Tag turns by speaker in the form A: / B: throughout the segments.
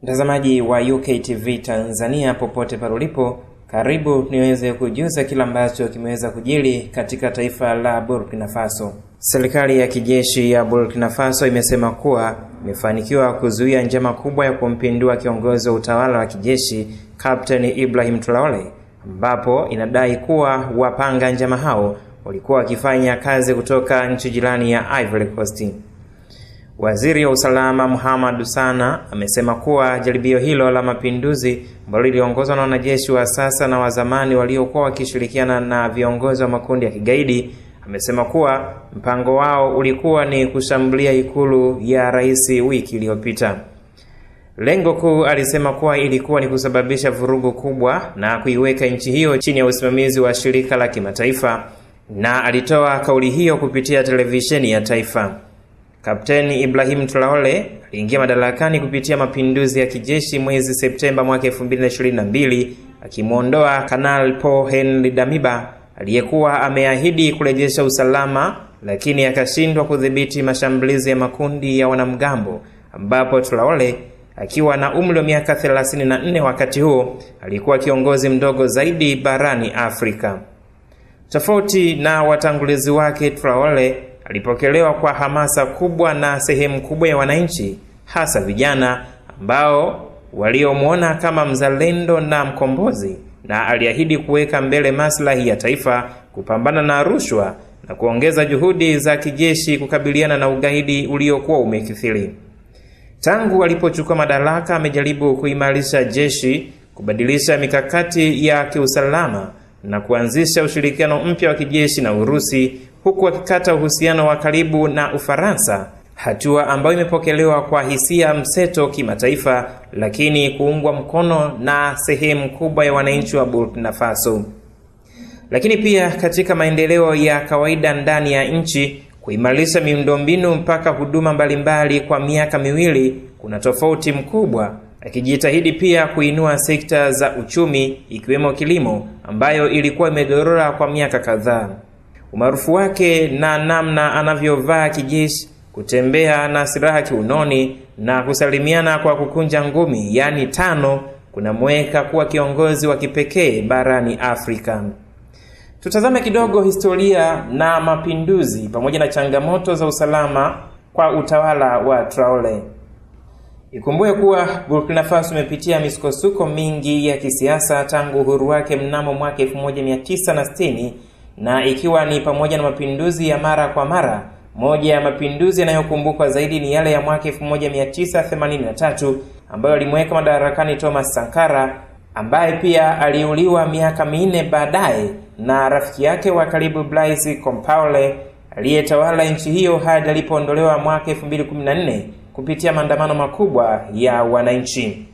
A: Mtazamaji wa UKTV Tanzania popote pale ulipo, karibu niweze kujuza kila ambacho kimeweza kujiri katika taifa la Burkina Faso. Serikali ya kijeshi ya Burkina Faso imesema kuwa imefanikiwa kuzuia njama kubwa ya kumpindua kiongozi wa utawala wa kijeshi Captain Ibrahim Traore, ambapo inadai kuwa wapanga njama hao walikuwa wakifanya kazi kutoka nchi jirani ya Ivory Coast. Waziri wa usalama Muhammad Sana amesema kuwa jaribio hilo la mapinduzi ambalo liliongozwa na wanajeshi wa sasa na wa zamani waliokuwa wakishirikiana na viongozi wa makundi ya kigaidi, amesema kuwa mpango wao ulikuwa ni kushambulia ikulu ya rais wiki iliyopita. Lengo kuu, alisema kuwa ilikuwa ni kusababisha vurugu kubwa na kuiweka nchi hiyo chini ya usimamizi wa shirika la kimataifa, na alitoa kauli hiyo kupitia televisheni ya taifa. Kapteni Ibrahim Traore aliingia madarakani kupitia mapinduzi ya kijeshi mwezi Septemba mwaka 2022, akimuondoa Kanali Paul Henri Damiba aliyekuwa ameahidi kurejesha usalama, lakini akashindwa kudhibiti mashambulizi ya makundi ya wanamgambo, ambapo Traore akiwa na umri wa miaka 34 wakati huo alikuwa kiongozi mdogo zaidi barani Afrika. Tofauti na watangulizi wake, Traore alipokelewa kwa hamasa kubwa na sehemu kubwa ya wananchi, hasa vijana ambao waliomuona kama mzalendo na mkombozi, na aliahidi kuweka mbele maslahi ya taifa, kupambana na rushwa na kuongeza juhudi za kijeshi kukabiliana na ugaidi uliokuwa umekithiri. Tangu alipochukua madaraka, amejaribu kuimarisha jeshi, kubadilisha mikakati ya kiusalama na kuanzisha ushirikiano mpya wa kijeshi na Urusi, huku akikata uhusiano wa karibu na Ufaransa, hatua ambayo imepokelewa kwa hisia mseto kimataifa, lakini kuungwa mkono na sehemu kubwa ya wananchi wa Burkina Faso. Lakini pia katika maendeleo ya kawaida ndani ya nchi, kuimarisha miundombinu mpaka huduma mbalimbali kwa miaka miwili, kuna tofauti mkubwa, akijitahidi pia kuinua sekta za uchumi ikiwemo kilimo ambayo ilikuwa imedorora kwa miaka kadhaa. Umaarufu wake na namna anavyovaa kijeshi, kutembea na silaha kiunoni na kusalimiana kwa kukunja ngumi, yani tano, kunamweka kuwa kiongozi wa kipekee barani Afrika. Tutazame kidogo historia na mapinduzi pamoja na changamoto za usalama kwa utawala wa Traore. Ikumbuke kuwa Burkina Faso imepitia misukosuko mingi ya kisiasa tangu uhuru wake mnamo mwaka 1960, na ikiwa ni pamoja na mapinduzi ya mara kwa mara. Moja ya mapinduzi yanayokumbukwa zaidi ni yale ya mwaka 1983 ambayo alimweka madarakani Thomas Sankara, ambaye pia aliuliwa miaka minne baadaye na rafiki yake wa karibu Blaise Compaoré aliyetawala nchi hiyo hadi alipoondolewa mwaka 2014 kupitia maandamano makubwa ya wananchi.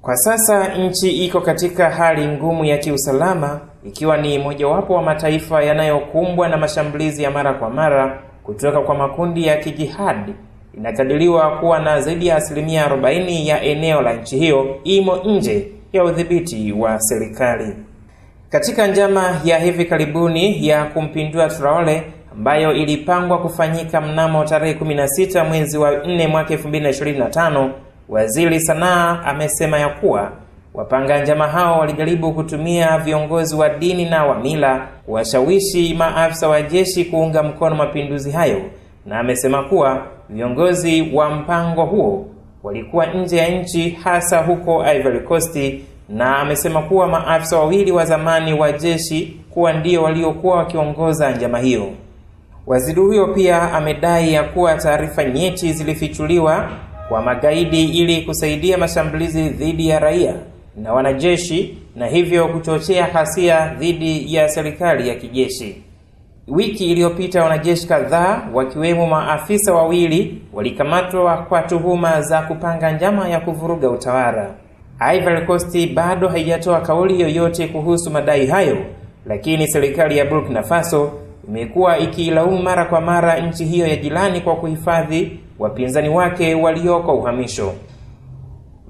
A: Kwa sasa nchi iko katika hali ngumu ya kiusalama, ikiwa ni mojawapo wa mataifa yanayokumbwa na mashambulizi ya mara kwa mara kutoka kwa makundi ya kijihadi. Inakadiriwa kuwa na zaidi ya 40% ya eneo la nchi hiyo imo nje ya udhibiti wa serikali. Katika njama ya hivi karibuni ya kumpindua Traore ambayo ilipangwa kufanyika mnamo tarehe 16 mwezi wa 4 mwaka 2025, Waziri Sanaa amesema ya kuwa wapanga njama hao walijaribu kutumia viongozi wa dini na wa mila kuwashawishi maafisa wa jeshi kuunga mkono mapinduzi hayo, na amesema kuwa viongozi wa mpango huo walikuwa nje ya nchi, hasa huko Ivory Coast, na amesema kuwa maafisa wawili wa zamani wa jeshi kuwa ndio waliokuwa wakiongoza njama hiyo. Waziri huyo pia amedai ya kuwa taarifa nyeti zilifichuliwa kwa magaidi ili kusaidia mashambulizi dhidi ya raia na wanajeshi, na hivyo kuchochea ghasia dhidi ya serikali ya kijeshi. Wiki iliyopita wanajeshi kadhaa wakiwemo maafisa wawili walikamatwa kwa tuhuma za kupanga njama ya kuvuruga utawala. Ivory Coast bado haijatoa kauli yoyote kuhusu madai hayo, lakini serikali ya Burkina Faso imekuwa ikiilaumu mara kwa mara nchi hiyo ya jirani kwa kuhifadhi wapinzani wake walioko uhamisho.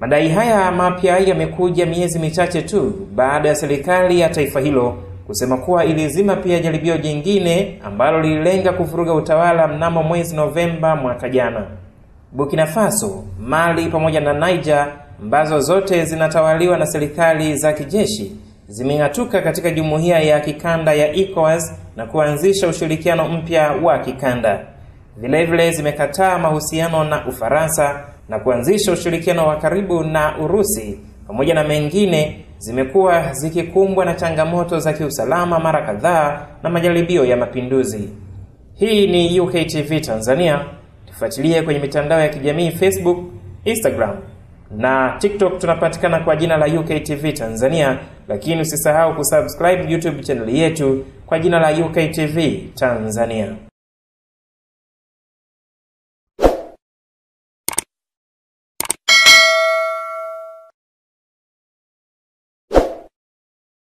A: Madai haya mapya yamekuja miezi michache tu baada ya serikali ya taifa hilo kusema kuwa ilizima pia jaribio jingine ambalo lililenga kuvuruga utawala mnamo mwezi Novemba mwaka jana. Burkina Faso, Mali pamoja na Niger ambazo zote zinatawaliwa na serikali za kijeshi zimeng'atuka katika jumuiya ya kikanda ya ECOWAS na kuanzisha ushirikiano mpya wa kikanda. Vilevile zimekataa mahusiano na Ufaransa na kuanzisha ushirikiano wa karibu na Urusi pamoja na mengine. Zimekuwa zikikumbwa na changamoto za kiusalama mara kadhaa na majaribio ya mapinduzi. Hii ni UKTV Tanzania. Tufuatilie kwenye mitandao ya kijamii Facebook, Instagram na TikTok, tunapatikana kwa jina la UKTV Tanzania, lakini usisahau kusubscribe YouTube channel yetu kwa jina la UKTV Tanzania.